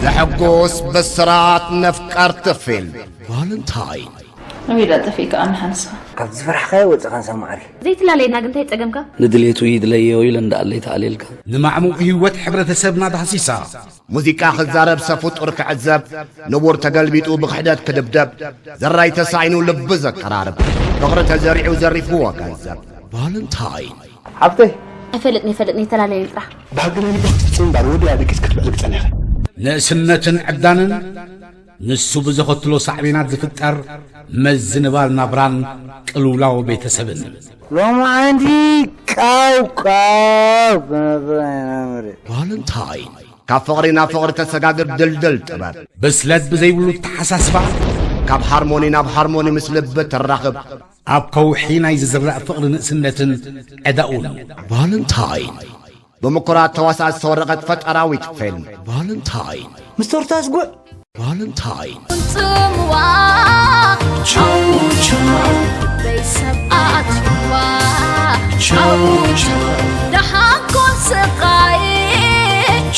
ዘሐጉስ ብስራት ነፍቀርቲ ፊልም። ቫለንታይን ኣበይ ዳ ጠፊእካ ኣነ ሓንሳ ካብቲ ዝፈራሕካዮ ወፅእ ካንሳ ማዕሪ ዘይትላለየና ግን እንታይ ጸገምካ? ንድሌቱ ይድለዮ ኢለ እንዳኣለይ ተኣልየልካ። ንማዕሙቕ ህይወት ሕብረተሰብና ዳህሲሳ። ሙዚቃ ክዛረብ ሰፉጡር ክዕዘብ ንቡር ተገልቢጡ ብክሕደት ክድብደብ ዘራይ ተሳኢኑ ልቢ ዘቀራርብ ፍቕሪ ተዘሪዑ ዘሪፍዎ ገንዘብ ቫለንታይን ሓብተይ ኣይፈልጥን ኣይፈልጥን ኣይተላለየን ጥራሕ ብሃገር ልባ ክትፍፅም እምበር ወዲያ ደቂስ ክትብዕል ክፀኒኻ ንእስነትን ዕብዳንን ንሱ ብዘኸትሎ ሳዕቤናት ዝፍጠር መዝንባል ናብራን ቅልውላው ቤተሰብን ሎማዓንቲ ቃው ቃው ክነብር ኣይነብር ቫለንታይን ካብ ፍቕሪ ናብ ፍቕሪ ተሰጋግር ድልድል ጥበብ ብስለት ብዘይብሉ ተሓሳስባ ካብ ሃርሞኒ ናብ ሃርሞኒ ምስ ልቢ ትራኽብ ኣብ ከውሒ ናይ ዝዝራእ ፍቕሪ ንእስነትን ዕዳኡን ቫለንታይን ብምኩራት ተዋሳእቲ ዝተወረቐት ፈጠራዊት ፊልም ቫለንታይን ምስ ቶርታ ስጉዕ ቫለንታይን ጽምዋ ቻው ቻው በይሰብ ኣትዋ ቻው ቻው ደሓንኩም ስቓይ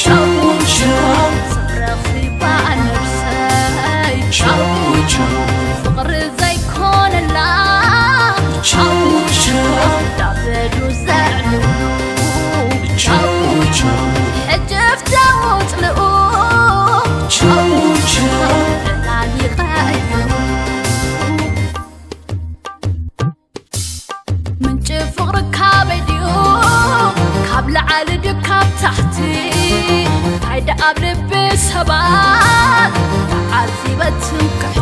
ቻው ቻው ረኺባ ነብሰይ ቻው ቻው ፍቕሪ ዘይኮነላ ቻው ቻው ዳበዱ ዘዕልሉ ቻው ቻው ሕጂ ፍተው ጽልኡ ቻው ቻው ዕላል ይቐይሩ ምንጪ ፍቕሪ ካበይ ድዩ ካብ ላዕሊ ድዩ ካብ ታሕቲ እንታይ ደኣ ኣብ ልቢ ሰባት ተዓዚበ ትምክሕቲ